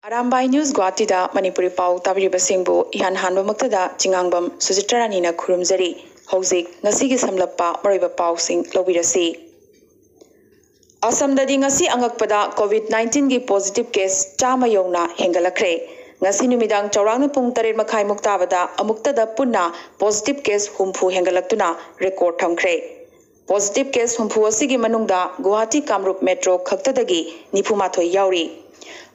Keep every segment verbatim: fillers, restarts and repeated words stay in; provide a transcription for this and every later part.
Arambai news ꯒꯨꯋꯥꯍꯥꯇꯤꯗ Manipuri ꯄꯥꯎ ꯇꯥꯕꯤꯔꯤꯕꯁꯤꯡꯕꯨ ꯏꯍꯥꯟ ꯍꯥꯟꯕꯃꯛꯇꯗ ꯆꯤꯉꯥꯡꯕꯝ ꯁꯨꯖꯤꯇ꯭ꯔ ꯔꯥꯅꯤꯅ ꯈꯨꯔꯨꯝꯖꯔꯤ꯫ ꯍꯧꯖꯤꯛ ꯉꯁꯤꯒꯤ ꯁꯝꯂꯞꯄ ꯃꯔꯨꯑꯣꯏꯕ ꯄꯥꯎꯁꯤꯡ ꯂꯧꯕꯤꯔꯁꯤ꯫ ꯑꯁꯝꯗꯗꯤ ꯉꯁꯤ ꯑꯉꯛꯄꯗ ꯀꯣꯚꯤꯗ ꯅꯥꯏꯟꯇꯤꯟꯒꯤ ꯄꯣꯖꯤꯇꯤꯚ ꯀꯦꯁ ꯆꯥꯝꯃ ꯌꯧꯅ ꯍꯦꯟꯒꯠꯂꯛꯈ꯭ꯔꯦ꯫ ꯉꯁꯤ ꯅꯨꯃꯤꯗꯥꯡ ꯆꯥꯎꯔꯥꯛꯅ ꯄꯨꯡ ꯇꯔꯦꯠ ꯃꯈꯥꯏꯃꯨꯛ ꯇꯥꯕꯗ ꯑꯃꯨꯛꯇꯗ ꯄꯨꯟꯅ ꯄꯣꯖꯤꯇꯤꯚ ꯀꯦꯁ ꯍꯨꯝꯐꯨ ꯍꯦꯟꯒꯠꯂꯛꯇꯨꯅ ꯔꯦꯀꯣꯔꯗ ꯊꯝꯈ꯭ꯔꯦ꯫ ꯄꯣꯖꯤꯇꯤꯚ ꯀꯦꯁ ꯍꯨꯝꯐꯨ ꯑꯁꯤꯒꯤ ꯃꯅꯨꯡꯗ ꯒꯨꯋꯥꯍꯥꯇꯤ ꯀꯥꯃꯔꯨꯞ ꯃꯦꯇ꯭ꯔꯣ ꯈꯛꯇꯗꯒꯤ ꯅꯤꯐꯨ ꯃꯥꯊꯣꯏ ꯌꯥꯎꯔꯤ꯫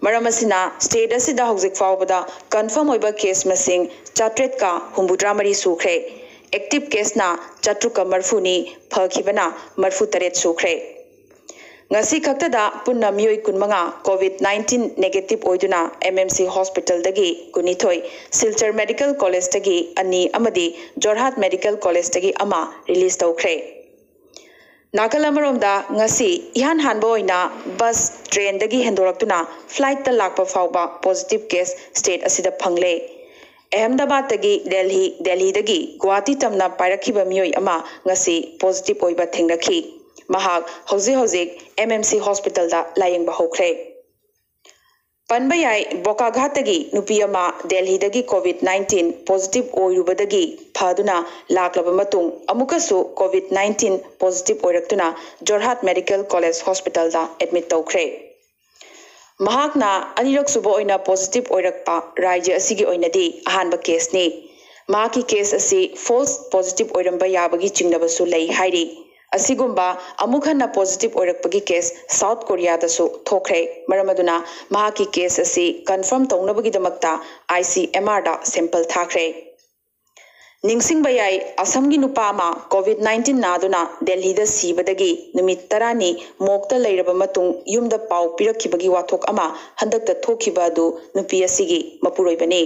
ꯃꯔꯝ ꯑꯁꯤꯅ ꯁ꯭ꯇꯦꯠ ꯑꯁꯤꯗ ꯍꯧꯖꯤꯛ ꯐꯥꯎꯕꯗ ꯀꯟꯐꯔꯝ ꯑꯣꯏꯕ ꯀꯦꯁ ꯃꯁꯤꯡ ꯆꯥꯇ꯭ꯔꯦꯠꯀ ꯍꯨꯝꯐꯨꯇꯔꯥ ꯃꯔꯤ ꯁꯨꯈ꯭ꯔꯦ꯫ ꯑꯦꯛꯇꯤꯚ ꯀꯦꯁꯅ ꯆꯥꯇ꯭ꯔꯨꯛꯀ ꯃꯔꯤꯐꯨꯅꯤ, ꯐꯈꯤꯕꯅ ꯃꯔꯤꯐꯨꯇꯔꯦꯠ ꯁꯨꯈ꯭ꯔꯦ꯫ ꯉꯁꯤ ꯈꯛꯇꯗ ꯄꯨꯟꯅ ꯃꯤꯑꯣꯏ ꯀꯨꯟꯃꯉꯥ ꯀꯣꯚꯤꯗ ꯅꯥꯏꯟꯇꯤꯟ ꯅꯦꯒꯦꯇꯤꯚ ꯑꯣꯏꯗꯨꯅ ꯑꯦꯝ ꯑꯦꯝ ꯁꯤ ꯍꯣꯁꯄꯤꯇꯥꯜꯗꯒꯤ ꯀꯨꯟꯅꯤꯊꯣꯏ, ꯁꯤꯜꯆꯔ ꯃꯦꯗꯤꯀꯦꯜ ꯀꯣꯂꯦꯖꯇꯒꯤ ꯑꯅꯤ ꯑꯃꯗꯤ ꯖꯣꯔꯍꯥꯠ ꯃꯦꯗꯤꯀꯦꯜ ꯀꯣꯂꯦꯖꯇꯒꯤ ꯑꯃ ꯔꯤꯂꯤꯖ ꯇꯧꯈ꯭ꯔꯦ꯫ ꯅꯥꯀꯜ ꯑꯃꯔꯣꯝꯗ ꯉꯁꯤ ꯏꯍꯥꯟ ꯍꯥꯟꯕ ꯑꯣꯏꯅ ꯕꯁ, ꯇ꯭ꯔꯦꯟꯗꯒꯤ ꯍꯦꯟꯗꯣꯔꯛꯇꯨꯅ ꯐ꯭ꯂꯥꯏꯠꯇ ꯂꯥꯛꯄ ꯐꯥꯎꯕ ꯄꯣꯖꯤꯇꯤꯚ ꯀꯦꯁ ꯁ꯭ꯇꯦꯠ ꯑꯁꯤꯗ ꯐꯪꯂꯦ꯫ ꯑꯍꯃꯗꯥꯕꯥꯗꯇꯒꯤ ꯗꯦꯜꯍꯤ, ꯗꯦꯜꯍꯤꯗꯒꯤ ꯒꯨꯋꯥꯍꯥꯇꯤ ꯇꯝꯅ ꯄꯥꯏꯔꯛꯈꯤꯕ ꯃꯤꯑꯣꯏ ꯑꯃ ꯉꯁꯤ ꯄꯣꯖꯤꯇꯤꯚ ꯑꯣꯏꯕ ꯊꯦꯡꯅꯈꯤ꯫ ꯃꯍꯥꯛ ꯍꯧꯖꯤꯛ ꯍꯧꯖꯤꯛ ꯑꯦꯝ ꯑꯦꯝ ꯁꯤ ꯍꯣꯁꯄꯤꯇꯥꯜꯗ ꯂꯥꯌꯦꯡꯕ ꯍꯧꯈ꯭ꯔꯦ꯫ ꯄꯟꯕ ꯌꯥꯏ, ꯕꯣꯀꯥꯘꯥꯠꯇꯒꯤ ꯅꯨꯄꯤ ꯑꯃ ꯗꯦꯜꯍꯤꯗꯒꯤ ꯀꯣꯚꯤꯗ ꯅꯥꯏꯟꯇꯤꯟ ꯄꯣꯖꯤꯇꯤꯚ ꯑꯣꯏꯔꯨꯕꯗꯒꯤ ꯐꯗꯨꯅ ꯂꯥꯛꯂꯕ ꯃꯇꯨꯡ ꯑꯃꯨꯛꯀꯁꯨ ꯀꯣꯚꯤꯗ ꯅꯥꯏꯟꯇꯤꯟ ꯄꯣꯖꯤꯇꯤꯚ ꯑꯣꯏꯔꯛꯇꯨꯅ ꯖꯣꯔꯍꯥꯠ ꯃꯦꯗꯤꯀꯦꯜ ꯀꯣꯂꯦꯖ ꯍꯣꯁꯄꯤꯇꯥꯜꯗ ꯑꯦꯗꯃꯤꯠ ꯇꯧꯈ꯭ꯔꯦ꯫ ꯃꯍꯥꯛꯅ ꯑꯅꯤꯔꯛꯁꯨꯕ ꯑꯣꯏꯅ ꯄꯣꯖꯤꯇꯤꯚ ꯑꯣꯏꯔꯛꯄ ꯔꯥꯖ꯭ꯌ ꯑꯁꯤꯒꯤ ꯑꯣꯏꯅꯗꯤ ꯑꯍꯥꯟꯕ ꯀꯦꯁꯅꯤ꯫ ꯃꯍꯥꯛꯀꯤ ꯀꯦꯁ ꯑꯁꯤ ꯐꯣꯜꯁ ꯄꯣꯖꯤꯇꯤꯚ ꯑꯣꯏꯔꯝꯕ ꯌꯥꯕꯒꯤ ꯆꯤꯡꯅꯕꯁꯨ ꯂꯩ ꯍꯥꯏꯔꯤ꯫ ꯑꯁꯤꯒꯨꯝꯕ ꯑꯃꯨꯛ ꯍꯟꯅ ꯄꯣꯖꯤꯇꯤꯚ ꯑꯣꯏꯔꯛꯄꯒꯤ ꯀꯦꯁ ꯁꯥꯎꯠ ꯀꯣꯔꯤꯌꯥꯗꯁꯨ ꯊꯣꯛꯈ꯭ꯔꯦ꯫ ꯃꯔꯝ ꯑꯗꯨꯅ ꯃꯍꯥꯛꯀꯤ ꯀꯦꯁ ꯑꯁꯤ ꯀꯟꯐꯥꯔꯝ ꯇꯧꯅꯕꯒꯤꯗꯃꯛꯇ ꯑꯥꯏ ꯁꯤ ꯑꯦꯝ ꯑꯥꯔꯗ ꯁꯦꯝꯄꯜ ꯊꯥꯈ꯭ꯔꯦ꯫ ꯅꯤꯡꯁꯤꯡꯕ ꯌꯥꯏ, ꯑꯁꯝꯒꯤ ꯅꯨꯄꯥ ꯑꯃ ꯀꯣꯚꯤꯗ ꯅꯥꯏꯟꯇꯤꯟ ꯅꯥꯗꯨꯅ ꯗꯦꯜꯍꯤꯗ ꯁꯤꯕꯗꯒꯤ ꯅꯨꯃꯤꯠ ꯇꯔꯥꯅꯤ ꯃꯣꯛꯇ ꯂꯩꯔꯕ ꯃꯇꯨꯡ ꯌꯨꯝꯗ ꯄꯥꯎ ꯄꯤꯔꯛꯈꯤꯕꯒꯤ ꯋꯥꯊꯣꯛ ꯑꯃ ꯍꯟꯗꯛꯇ ꯊꯣꯛꯈꯤꯕ ꯑꯗꯨ ꯅꯨꯄꯤ ꯑꯁꯤꯒꯤ ꯃꯄꯨꯔꯣꯏꯕꯅꯤ꯫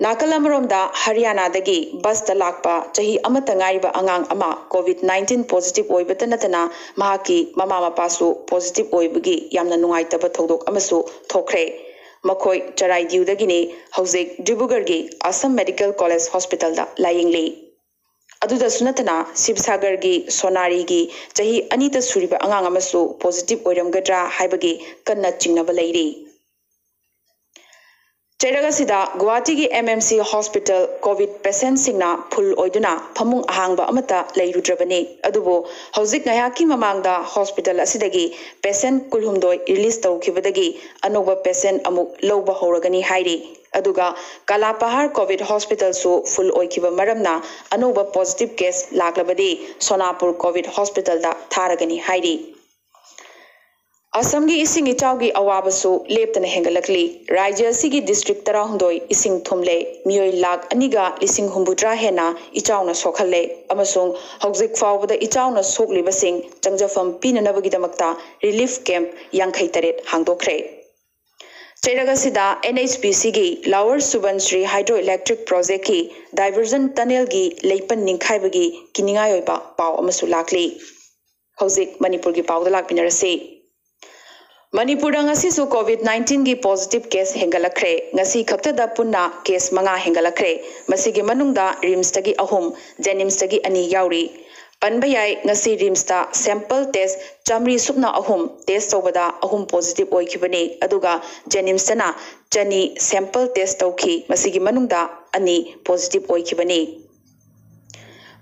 ꯅꯥꯀꯜ ꯑꯃꯔꯣꯝꯗ ꯍꯔꯤꯌꯥꯅꯥꯗꯒꯤ ꯕꯁꯇ ꯂꯥꯛꯄ ꯆꯍꯤ ꯑꯃꯠꯇ ꯉꯥꯏꯔꯤꯕ ꯑꯉꯥꯡ ꯑꯃ ꯀꯣꯚꯤꯗ ꯅꯥꯏꯟꯇꯤꯟ ꯄꯣꯖꯤꯇꯤꯚ ꯑꯣꯏꯕꯇ ꯅꯠꯇꯅ ꯃꯍꯥꯛꯀꯤ ꯃꯃꯥ ꯃꯄꯥꯁꯨ ꯄꯣꯖꯤꯇꯤꯚ ꯑꯣꯏꯕꯒꯤ ꯌꯥꯝꯅ ꯅꯨꯡꯉꯥꯏꯇꯕ ꯊꯧꯗꯣꯛ ꯑꯃꯁꯨ ꯊꯣꯛꯈ꯭ꯔꯦ꯫ ꯃꯈꯣꯏ ꯆꯔꯥꯏꯗꯤꯎꯗꯒꯤꯅꯤ, ꯍꯧꯖꯤꯛ ꯗꯤꯕ꯭ꯔꯨꯒꯔꯒꯤ ꯑꯁꯝ ꯃꯦꯗꯤꯀꯦꯜ ꯀꯣꯂꯦꯖ ꯍꯣꯁꯄꯤꯇꯥꯜꯗ ꯂꯥꯌꯦꯡꯂꯤ꯫ ꯑꯗꯨꯗꯁꯨ ꯅꯠꯇꯅ ꯁꯤꯕꯁꯥꯒꯔꯒꯤ ꯁꯣꯅꯥꯔꯤꯒꯤ ꯆꯍꯤ ꯑꯅꯤꯇ ꯁꯨꯔꯤꯕ ꯑꯉꯥꯡ ꯑꯃꯁꯨ ꯄꯣꯖꯤꯇꯤꯚ ꯑꯣꯏꯔꯝꯒꯗ꯭ꯔꯥ ꯍꯥꯏꯕꯒꯤ ꯀꯟꯅ ꯆꯤꯡꯅꯕ ꯂꯩꯔꯤ꯫ ꯆꯩꯔꯛ ꯑꯁꯤꯗ ꯒꯨꯋꯥꯍꯥꯇꯤꯒꯤ M M C hospital COVID patientꯁꯤꯡꯅ full ꯑꯣꯏꯗꯨꯅ ꯐꯃꯨꯡ ꯑꯍꯥꯡꯕ ꯑꯃꯠꯇ ꯂꯩꯔꯨꯗ꯭ꯔꯕꯅꯤ꯫ ꯑꯗꯨꯕꯨ ꯍꯧꯖꯤꯛ ꯉꯥꯏꯍꯥꯛꯀꯤ ꯃꯃꯥꯡꯗ hospital ꯑꯁꯤꯗꯒꯤ patient ꯀꯨꯟꯍꯨꯝꯗꯣꯏ release ꯇꯧꯈꯤꯕꯗꯒꯤ ꯑꯅꯧꯕ patient ꯑꯃꯨꯛ ꯂꯧꯕ ꯍꯧꯔꯒꯅꯤ ꯍꯥꯏꯔꯤ꯫ ꯑꯗꯨꯒ ꯀꯥꯂꯥꯄꯥꯍꯥꯔ COVID hospitalꯁꯨ full ꯑꯣꯏꯈꯤꯕ ꯃꯔꯝꯅ ꯑꯅꯧꯕ positive case ꯂꯥꯛꯂꯕꯗꯤ ꯁꯣꯅꯥꯄꯨꯔ COVID hospitalꯗ ꯊꯥꯔꯒꯅꯤ ꯍꯥꯏꯔꯤ꯫ ꯑꯁꯝꯒꯤ ꯏꯁꯤꯡ ꯏꯆꯥꯎꯒꯤ ꯑꯋꯥꯕꯁꯨ ꯂꯦꯞꯇꯅ ꯍꯦꯟꯒꯠꯂꯛꯂꯤ꯫ ꯔꯥꯖ꯭ꯌ ꯑꯁꯤꯒꯤ district ꯇꯔꯥꯍꯨꯝꯗꯣꯏ ꯏꯁꯤꯡ ꯊꯨꯝꯂꯦ꯫ ꯃꯤꯑꯣꯏ ꯂꯥꯈ ꯑꯅꯤꯒ ꯂꯤꯁꯤꯡ ꯍꯨꯝꯐꯨꯇꯔꯥ ꯍꯦꯟꯅ ꯏꯆꯥꯎꯅ ꯁꯣꯛꯍꯜꯂꯦ ꯑꯃꯁꯨꯡ ꯍꯧꯖꯤꯛ ꯐꯥꯎꯕꯗ ꯏꯆꯥꯎꯅ ꯁꯣꯛꯂꯤꯕꯁꯤꯡ ꯆꯪꯖꯐꯝ ꯄꯤꯅꯅꯕꯒꯤꯗꯃꯛꯇ relief camp ꯌꯥꯡꯈꯩ ꯇꯔꯦꯠ ꯍꯥꯡꯗꯣꯛꯈ꯭ꯔꯦ꯫ ꯆꯩꯔꯛ ꯑꯁꯤꯗ NHPCꯒꯤ Lower Subansiri Hydroelectric Projectꯀꯤ diversion tunnelꯒꯤ ꯂꯩꯄꯟ ꯅꯤꯡꯈꯥꯏꯕꯒꯤ ꯀꯤꯅꯤꯡꯉꯥꯏ ꯑꯣꯏꯕ ꯄꯥꯎ ꯑꯃꯁꯨ ꯂꯥꯛꯂꯤ꯫ ꯍꯧꯖꯤꯛ ꯃꯅꯤꯄꯨꯔꯒꯤ ꯄꯥꯎꯗ ꯂꯥꯛꯃꯤꯟꯅꯔꯁꯤ꯫ ꯃꯅꯤꯄꯨꯔꯗ ꯉꯁꯤꯁꯨ COVID nineteenꯒꯤ positive case ꯍꯦꯟꯒꯠꯂꯛꯈ꯭ꯔꯦ꯫ ꯉꯁꯤ ꯈꯛꯇꯗ ꯄꯨꯟꯅ case ꯃꯉꯥ ꯍꯦꯟꯒꯠꯂꯛꯈ꯭ꯔꯦ꯫ ꯃꯁꯤꯒꯤ ꯃꯅꯨꯡꯗ RIMSꯇꯒꯤ ꯑꯍꯨꯝ, JNIMSꯇꯒꯤ ꯑꯅꯤ ꯌꯥꯎꯔꯤ꯫ ꯄꯟꯕ ꯌꯥꯏ, ꯉꯁꯤ RIMSꯇ sample test ꯆꯥꯃꯔꯤ ꯁꯨꯞꯅ ꯑꯍꯨꯝ test ꯇꯧꯕꯗ ꯑꯍꯨꯝ positive ꯑꯣꯏꯈꯤꯕꯅꯤ꯫ ꯑꯗꯨꯒ JNIMSꯇꯅ ꯆꯅꯤ sample test ꯇꯧꯈꯤ꯫ ꯃꯁꯤꯒꯤ ꯃꯅꯨꯡꯗ ꯑꯅꯤ positive ꯑꯣꯏꯈꯤꯕꯅꯤ꯫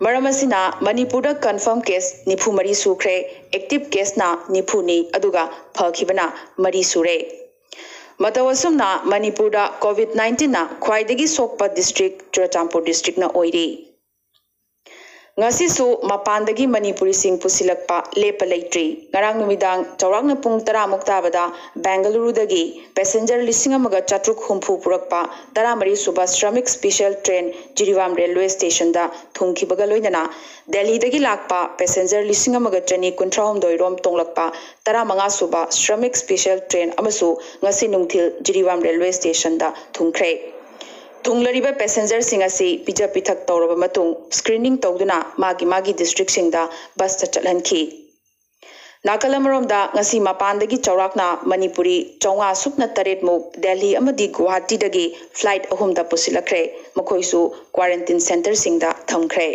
ꯃꯔꯝ ꯑꯁꯤꯅ ꯃꯅꯤꯄꯨꯔꯗ confirm case ꯅꯤꯐꯨ ꯃꯔꯤ ꯁꯨꯈ꯭ꯔꯦ, active caseꯅ ꯅꯤꯐꯨꯅꯤ, ꯑꯗꯨꯒ ꯐꯈꯤꯕꯅ ꯃꯔꯤ ꯁꯨꯔꯦ꯫ ꯃꯇꯧ ꯑꯁꯨꯝꯅ ꯃꯅꯤꯄꯨꯔꯗ COVID nineteenꯅ ꯈ꯭ꯋꯥꯏꯗꯒꯤ ꯁꯣꯛꯄ district ꯆꯨꯔꯆꯥꯟꯄꯨꯔ districtꯅ ꯑꯣꯏꯔꯤ꯫ ꯉꯁꯤꯁꯨ ꯃꯄꯥꯟꯗꯒꯤ ꯃꯅꯤꯄꯨꯔꯤꯁꯤꯡ ꯄꯨꯁꯤꯜꯂꯛꯄ ꯂꯦꯞꯄ ꯂꯩꯇ꯭ꯔꯤ꯫ ꯉꯔꯥꯡ ꯅꯨꯃꯤꯗꯥꯡ ꯆꯥꯎꯔꯥꯛꯅ ꯄꯨꯡ ꯇꯔꯥꯃꯨꯛ ꯇꯥꯕꯗ ꯕꯦꯡꯒꯂꯨꯔꯨꯗꯒꯤ passenger ꯂꯤꯁꯤꯡ ꯑꯃꯒ ꯆꯥꯇ꯭ꯔꯨꯛ ꯍꯨꯝꯐꯨ ꯄꯨꯔꯛꯄ ꯇꯔꯥꯃꯔꯤ ꯁꯨꯕ Shramik Special Train Jiribam railway stationꯗ ꯊꯨꯡꯈꯤꯕꯒ ꯂꯣꯏꯅꯅ ꯗꯦꯜꯂꯤꯗꯒꯤ ꯂꯥꯛꯄ passenger ꯂꯤꯁꯤꯡ ꯑꯃꯒ ꯆꯅꯤ ꯀꯨꯟꯊ꯭ꯔꯥꯍꯨꯝꯗꯣꯏ ꯔꯣꯝ ꯇꯣꯡꯂꯛꯄ ꯇꯔꯥꯃꯉꯥ ꯁꯨꯕ Shramik Special Train ꯑꯃꯁꯨ ꯉꯁꯤ ꯅꯨꯡꯊꯤꯜ ꯖꯤꯔꯤꯕꯥꯝ railway stationꯗ ꯊꯨꯡꯈ꯭ꯔꯦ꯫ ꯊꯨꯡꯂꯔꯤꯕ passengerꯁꯤꯡ ꯑꯁꯤ ꯄꯤꯖ ꯄꯤꯊꯛ ꯇꯧꯔꯕ ꯃꯇꯨꯡ screening ꯇꯧꯗꯨꯅ ꯃꯥꯒꯤ ꯃꯥꯒꯤ districtꯁꯤꯡꯗ busꯇ ꯆꯠꯍꯟꯈꯤ꯫ ꯅꯥꯀꯜ ꯑꯃꯔꯣꯝꯗ ꯉꯁꯤ ꯃꯄꯥꯟꯗꯒꯤ ꯆꯥꯎꯔꯥꯛꯅ ꯃꯅꯤꯄꯨꯔꯤ ꯆꯥꯝꯃꯉꯥ ꯁꯨꯞꯅ ꯇꯔꯦꯠ ꯃꯨꯛ ꯗꯦꯜꯂꯤ ꯑꯃꯗꯤ ꯒꯨꯋꯥꯍꯥꯇꯤꯗꯒꯤ flight ꯑꯍꯨꯝꯗ ꯄꯨꯁꯤꯜꯂꯛꯈ꯭ꯔꯦ꯫ ꯃꯈꯣꯏꯁꯨ quarantine centreꯁꯤꯡꯗ ꯊꯝꯈ꯭ꯔꯦ꯫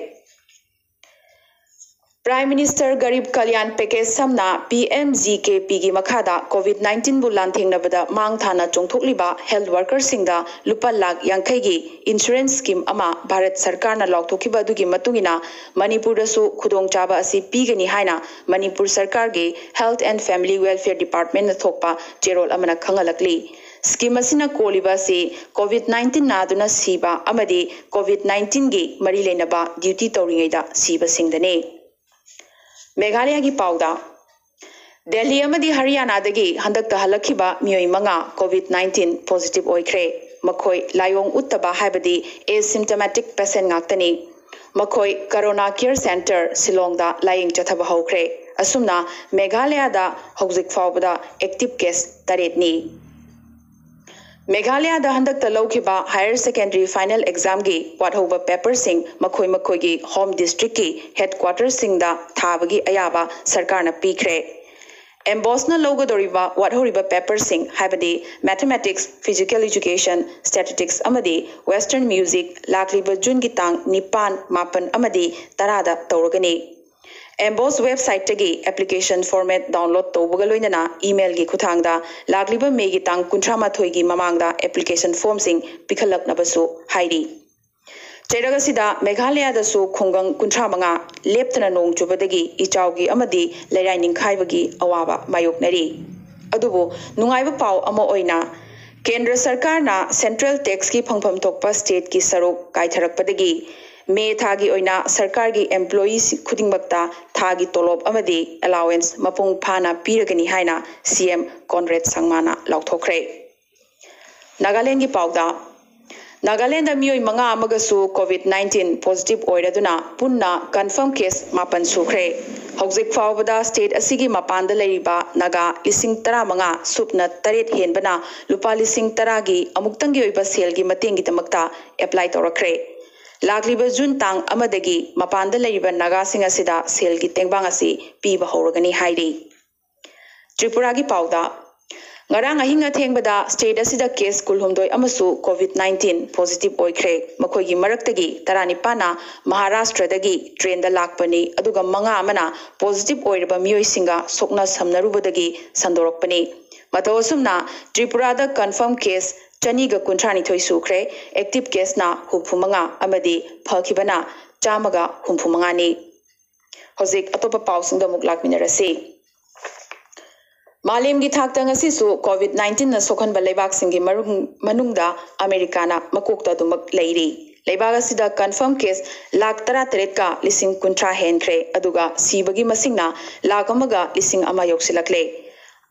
Prime Minister Garib Kalyan Package ꯁꯝꯅ P M G K P ꯒꯤ ꯃꯈꯥꯗ COVID nineteen ꯕꯨ ꯂꯥꯟꯊꯦꯡꯅꯕꯗ ꯃꯥꯡ ꯊꯥꯅ ꯆꯣꯡꯊꯣꯛꯂꯤꯕ health worker ꯁꯤꯡꯗ ꯂꯨꯄꯥ ꯂꯥꯈ ꯌꯥꯡꯈꯩꯒꯤ insurance scheme ꯑꯃ ꯚꯥꯔꯠ ꯁꯔꯀꯥꯔꯅ ꯂꯥꯎꯊꯣꯛꯈꯤꯕ ꯑꯗꯨꯒꯤ ꯃꯇꯨꯡ ꯏꯟꯅ ꯃꯅꯤꯄꯨꯔꯗꯁꯨ ꯈꯨꯗꯣꯡꯆꯥꯕ ꯑꯁꯤ ꯄꯤꯒꯅꯤ ꯍꯥꯏꯅ ꯃꯅꯤꯄꯨꯔ ꯁꯔꯀꯥꯔꯒꯤ Health and Family Welfare Department ꯅ ꯊꯣꯛꯄ ꯆꯦꯔꯣꯜ ꯑꯃꯅ ꯈꯪꯍꯜꯂꯛꯂꯤ꯫ Scheme ꯑꯁꯤꯅ ꯀꯣꯜꯂꯤꯕ ꯑꯁꯤ COVID nineteen ꯅꯥꯗꯨꯅ ꯁꯤꯕ ꯑꯃꯗꯤ COVID nineteen ꯒꯤ ꯃꯔꯤ ꯂꯩꯅꯕ duty ꯇꯧꯔꯤꯉꯩꯗ ꯁꯤꯕꯁꯤꯡꯗꯅꯤ꯫ ꯃꯦꯘꯥꯂꯌꯒꯤ ꯄꯥꯎꯗ, ꯗꯦꯜꯂꯤ ꯑꯃꯗꯤ ꯍꯔꯤꯌꯥꯅꯥꯗꯒꯤ ꯍꯟꯗꯛꯇ ꯍꯜꯂꯛꯈꯤꯕ ꯃꯤꯑꯣꯏ ꯃꯉꯥ COVID nineteen positive ꯑꯣꯏꯈ꯭ꯔꯦ꯫ ꯃꯈꯣꯏ ꯂꯥꯏꯑꯣꯡ ꯎꯠꯇꯕ ꯍꯥꯏꯕꯗꯤ asymptomatic patient ꯉꯥꯛꯇꯅꯤ꯫ ꯃꯈꯣꯏ Corona Care Centre ꯁꯤꯂꯣꯡꯗ ꯂꯥꯌꯦꯡ ꯆꯠꯊꯕ ꯍꯧꯈ꯭ꯔꯦ꯫ ꯑꯁꯨꯝꯅ ꯃꯦꯘꯥꯂꯌꯗ ꯍꯧꯖꯤꯛ ꯐꯥꯎꯕꯗ active case ꯇꯔꯦꯠꯅꯤ꯫ ꯃꯦꯘꯥꯂꯌꯗ ꯍꯟꯗꯛꯇ ꯂꯧꯈꯤꯕ higher secondary final exam ꯒꯤ ꯋꯥꯠꯍꯧꯕ paper ꯁꯤꯡ ꯃꯈꯣꯏ ꯃꯈꯣꯏꯒꯤ home district ꯀꯤ headquarter ꯁꯤꯡꯗ ꯊꯥꯕꯒꯤ ꯑꯌꯥꯕ ꯁꯔꯀꯥꯔꯅ ꯄꯤꯈ꯭ꯔꯦ꯫ ꯑꯦꯝꯕꯣꯁꯅ ꯂꯧꯒꯗꯧꯔꯤꯕ ꯋꯥꯠꯍꯧꯔꯤꯕ paper ꯁꯤꯡ ꯍꯥꯏꯕꯗꯤ Mathematics, Physical Education, Statistics ꯑꯃꯗꯤ Western Music ꯂꯥꯛꯂꯤꯕ ꯖꯨꯟꯒꯤ ꯇꯥꯡ ꯅꯤꯄꯥꯟ, ꯃꯥꯄꯟ ꯑꯃꯗꯤ ꯇꯔꯥꯗ ꯇꯧꯔꯒꯅꯤ꯫ ꯑꯦꯝꯕꯣꯁ website ꯇꯒꯤ application format download ꯇꯧꯕꯒ ꯂꯣꯏꯅꯅ email ꯒꯤ ꯈꯨꯠꯊꯥꯡꯗ ꯂꯥꯛꯂꯤꯕ ꯃꯦꯒꯤ ꯇꯥꯡ ꯀꯨꯟꯊ꯭ꯔꯥ ꯃꯥꯊꯣꯏꯒꯤ ꯃꯃꯥꯡꯗ application form ꯁꯤꯡ ꯄꯤꯈꯠꯂꯛꯅꯕꯁꯨ ꯍꯥꯏꯔꯤ꯫ ꯆꯩꯔꯛ ꯑꯁꯤꯗ ꯃꯦꯘꯥꯂꯌꯗꯁꯨ ꯈꯨꯡꯒꯪ ꯀꯨꯟꯊ꯭ꯔꯥ ꯃꯉꯥ ꯂꯦꯞꯇꯅ ꯅꯣꯡ ꯆꯨꯕꯗꯒꯤ ꯏꯆꯥꯎꯒꯤ ꯑꯃꯗꯤ ꯂꯩꯔꯥꯏ ꯅꯤꯡꯈꯥꯏꯕꯒꯤ ꯑꯋꯥꯕ ꯃꯥꯌꯣꯛꯅꯔꯤ꯫ ꯑꯗꯨꯕꯨ ꯅꯨꯡꯉꯥꯏꯕ ꯄꯥꯎ ꯑꯃ ꯑꯣꯏꯅ ꯀꯦꯟꯗ꯭ꯔ ꯁꯔꯀꯥꯔꯅ central tax ꯀꯤ ꯐꯪꯐꯝ ꯊꯣꯛꯄ state ꯀꯤ ꯁꯔꯨꯛ ꯀꯥꯏꯊꯔꯛꯄꯗꯒꯤ ꯃꯦ ꯊꯥꯒꯤ ꯑꯣꯏꯅ ꯁꯔꯀꯥꯔꯒꯤ employee ꯈꯨꯗꯤꯡꯃꯛꯇ ꯊꯥꯒꯤ ꯇꯣꯂꯣꯞ ꯑꯃꯗꯤ allowance ꯃꯄꯨꯡ ꯐꯥꯅ ꯄꯤꯔꯒꯅꯤ ꯍꯥꯏꯅ C M ꯀꯣꯟꯔꯦꯗ ꯁꯪꯃꯥꯅ ꯂꯥꯎꯊꯣꯛꯈ꯭ꯔꯦ꯫ ꯅꯥꯒꯥꯂꯦꯟꯒꯤ ꯄꯥꯎꯗ, ꯅꯥꯒꯥꯂꯦꯟꯗ ꯃꯤꯑꯣꯏ ꯃꯉꯥ ꯑꯃꯒꯁꯨ COVID nineteen positive ꯑꯣꯏꯔꯗꯨꯅ ꯄꯨꯟꯅ confirm case ꯃꯥꯄꯟ ꯁꯨꯈ꯭ꯔꯦ꯫ ꯍꯧꯖꯤꯛ ꯐꯥꯎꯕꯗ state ꯑꯁꯤꯒꯤ ꯃꯄꯥꯟꯗ ꯂꯩꯔꯤꯕ ꯅꯥꯒꯥ ꯂꯤꯁꯤꯡ ꯇꯔꯥꯃꯉꯥ ꯁꯨꯞꯅ ꯇꯔꯦꯠ ꯍꯦꯟꯕꯅ ꯂꯨꯄꯥ ꯂꯤꯁꯤꯡ ꯇꯔꯥꯒꯤ ꯑꯃꯨꯛꯇꯪꯒꯤ ꯑꯣꯏꯕ ꯁꯦꯜꯒꯤ ꯃꯇꯦꯡꯒꯤꯗꯃꯛꯇ apply ꯇꯧꯔꯛꯈ꯭ꯔꯦ꯫ ꯂꯥꯛꯂꯤꯕ ꯖꯨꯟ ꯇꯥꯡ ꯑꯃꯗꯒꯤ ꯃꯄꯥꯟꯗ ꯂꯩꯔꯤꯕ ꯅꯥꯒꯥꯁꯤꯡ ꯑꯁꯤꯗ ꯁꯦꯜꯒꯤ ꯇꯦꯡꯕꯥꯡ ꯑꯁꯤ ꯄꯤꯕ ꯍꯧꯔꯒꯅꯤ ꯍꯥꯏꯔꯤ꯫ ꯇ꯭ꯔꯤꯄꯨꯔꯥꯒꯤ ꯄꯥꯎꯗ, ꯉꯔꯥꯡ ꯑꯍꯤꯡ ꯑꯊꯦꯡꯕꯗ state ꯑꯁꯤꯗ case ꯀꯨꯟꯍꯨꯝꯗꯣꯏ ꯑꯃꯁꯨ COVID nineteen positive ꯑꯣꯏꯈ꯭ꯔꯦ꯫ ꯃꯈꯣꯏꯒꯤ ꯃꯔꯛꯇꯒꯤ ꯇꯔꯥꯅꯤꯄꯥꯟꯅ ꯃꯍꯥꯔꯥꯁꯇ꯭ꯔꯗꯒꯤ trainꯗ ꯂꯥꯛꯄꯅꯤ, ꯑꯗꯨꯒ ꯃꯉꯥ ꯑꯃꯅ positive ꯑꯣꯏꯔꯕ ꯃꯤꯑꯣꯏꯁꯤꯡꯒ ꯁꯣꯛꯅ ꯁꯝꯅꯔꯨꯕꯗꯒꯤ ꯁꯟꯗꯣꯔꯛꯄꯅꯤ꯫ ꯃꯇꯧ ꯑꯁꯨꯝꯅ ꯇ꯭ꯔꯤꯄꯨꯔꯥꯗ confirm case ꯆꯅꯤꯒ ꯀꯨꯟꯊ꯭ꯔꯥꯅꯤꯊꯣꯏ ꯁꯨꯈ꯭ꯔꯦ, active caseꯅ ꯍꯨꯝꯐꯨ ꯃꯉꯥ ꯑꯃꯗꯤ ꯐꯈꯤꯕꯅ ꯆꯥꯝꯃꯒ ꯍꯨꯝꯐꯨ ꯃꯉꯥꯅꯤ꯫ ꯍꯧꯖꯤꯛ ꯑꯇꯣꯞꯄ ꯄꯥꯎꯁꯤꯡꯗ ꯑꯃꯨꯛ ꯂꯥꯛꯃꯤꯟꯅꯔꯁꯤ꯫ ꯃꯥꯂꯦꯝꯒꯤ ꯊꯥꯛꯇ ꯉꯁꯤꯁꯨ COVID nineteenꯅ ꯁꯣꯛꯍꯟꯕ ꯂꯩꯕꯥꯛꯁꯤꯡꯒꯤ ꯃꯔꯨꯡ-, ꯃꯅꯨꯡꯗ ꯑꯃꯦꯔꯤꯀꯥꯅ ꯃꯀꯣꯛꯇ ꯑꯗꯨꯃꯛ ꯂꯩꯔꯤ꯫ ꯂꯩꯕꯥꯛ ꯑꯁꯤꯗ confirm case ꯂꯥꯈ ꯇꯔꯥꯇꯔꯦꯠꯀ ꯂꯤꯁꯤꯡ ꯀꯨꯟꯊ꯭ꯔꯥ ꯍꯦꯟꯈ꯭ꯔꯦ, ꯑꯗꯨꯒ ꯁꯤꯕꯒꯤ ꯃꯁꯤꯡꯅ ꯂꯥꯈ ꯑꯃꯒ ꯂꯤꯁꯤꯡ ꯑꯃ ꯌꯧꯁꯤꯜꯂꯛꯂꯦ꯫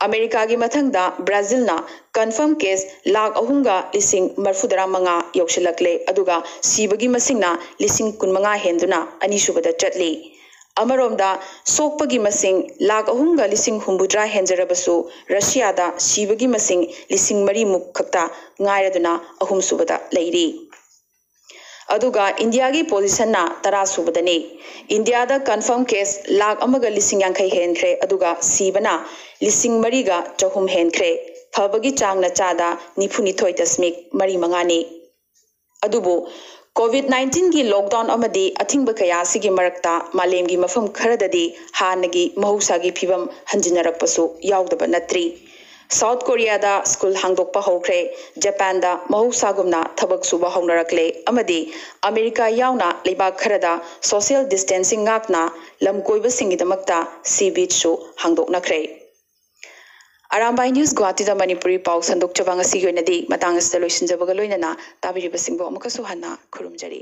ꯑꯃꯦꯔꯤꯀꯥꯒꯤ ꯃꯊꯪꯗ ꯕ꯭ꯔꯥꯖꯤꯜꯅ confirm case ꯂꯥꯈ ꯑꯍꯨꯝꯒ ꯂꯤꯁꯤꯡ ꯃꯔꯤꯐꯨꯇꯔꯥ ꯃꯉꯥ ꯌꯧꯁꯤꯜꯂꯛꯂꯦ, ꯑꯗꯨꯒ ꯁꯤꯕꯒꯤ ꯃꯁꯤꯡꯅ ꯂꯤꯁꯤꯡ ꯀꯨꯟꯃꯉꯥ ꯍꯦꯟꯗꯨꯅ ꯑꯅꯤꯁꯨꯕꯗ ꯆꯠꯂꯤ꯫ ꯑꯃꯔꯣꯝꯗ ꯁꯣꯛꯄꯒꯤ ꯃꯁꯤꯡ ꯂꯥꯈ ꯑꯍꯨꯝꯒ ꯂꯤꯁꯤꯡ ꯍꯨꯝꯐꯨꯇꯔꯥ ꯍꯦꯟꯖꯔꯕꯁꯨ, ꯔꯁꯤꯌꯥꯗ ꯁꯤꯕꯒꯤ ꯃꯁꯤꯡ ꯂꯤꯁꯤꯡ ꯃꯔꯤꯃꯨꯛ ꯈꯛꯇ ꯉꯥꯏꯔꯗꯨꯅ ꯑꯍꯨꯝꯁꯨꯕꯗ ꯂꯩꯔꯤ꯫ ꯑꯗꯨꯒ ꯏꯟꯗꯤꯌꯥꯒꯤ positionꯅ ꯇꯔꯥ ꯁꯨꯕꯗꯅꯤ꯫ ꯏꯟꯗꯤꯌꯥꯗ confirm case ꯂꯥꯈ ꯑꯃꯒ ꯂꯤꯁꯤꯡ ꯌꯥꯡꯈꯩ ꯍꯦꯟꯈ꯭ꯔꯦ, ꯑꯗꯨꯒ ꯁꯤꯕꯅ ꯂꯤꯁꯤꯡ ꯃꯔꯤꯒ ꯆꯍꯨꯝ ꯍꯦꯟꯈ꯭ꯔꯦ꯫ ꯐꯕꯒꯤ ꯆꯥꯡꯅ ꯆꯥꯗ ꯅꯤꯐꯨꯅꯤꯊꯣꯏ ꯗꯁꯃꯤꯛ ꯃꯔꯤ ꯃꯉꯥꯅꯤ꯫ ꯑꯗꯨꯕꯨ COVID nineteenꯒꯤ lockdown ꯑꯃꯗꯤ ꯑꯊꯤꯡꯕ ꯀꯌꯥ ꯑꯁꯤꯒꯤ ꯃꯔꯛꯇ ꯃꯥꯂꯦꯝꯒꯤ ꯃꯐꯝ ꯈꯔꯗꯗꯤ ꯍꯥꯟꯅꯒꯤ ꯃꯍꯧꯁꯥꯒꯤ ꯐꯤꯕꯝ ꯍꯟꯖꯤꯟꯅꯔꯛꯄꯁꯨ ꯌꯥꯎꯗꯕ ꯅꯠꯇ꯭ꯔꯤ꯫ ꯁꯥꯎꯠ ꯀꯣꯔꯤꯌꯥꯗ ꯁ꯭ꯀꯨꯜ ꯍꯥꯡꯗꯣꯛꯄ ꯍꯧꯈ꯭ꯔꯦ, ꯖꯄꯥꯟꯗ ꯃꯍꯧꯁꯥꯒꯨꯝꯅ ꯊꯕꯛ ꯁꯨꯕ ꯍꯧꯅꯔꯛꯂꯦ, ꯑꯃꯗꯤ ꯑꯃꯦꯔꯤꯀꯥ ꯌꯥꯎꯅ ꯂꯩꯕꯥꯛ ꯈꯔꯗ social distancing ꯉꯥꯛꯅ ꯂꯝ ꯀꯣꯏꯕꯁꯤꯡꯒꯤꯗꯃꯛꯇ sea beachꯁꯨ ꯍꯥꯡꯗꯣꯛꯅꯈ꯭ꯔꯦ꯫ ꯑꯔꯥꯝꯕꯥꯏ News ꯒꯨꯋꯥꯍꯥꯇꯤꯗ ꯃꯅꯤꯄꯨꯔꯤ ꯄꯥꯎ ꯁꯟꯗꯣꯛꯆꯕ ꯉꯁꯤꯒꯤ ꯑꯣꯏꯅꯗꯤ ꯃꯇꯥꯡ ꯑꯁꯤꯗ ꯂꯣꯏꯁꯤꯟꯖꯕꯒ ꯂꯣꯏꯅꯅ ꯇꯥꯕꯤꯔꯤꯕꯁꯤꯡꯕꯨ ꯑꯃꯨꯛꯀꯁꯨ ꯍꯟꯅ ꯈꯨꯔꯨꯝꯖꯔꯤ꯫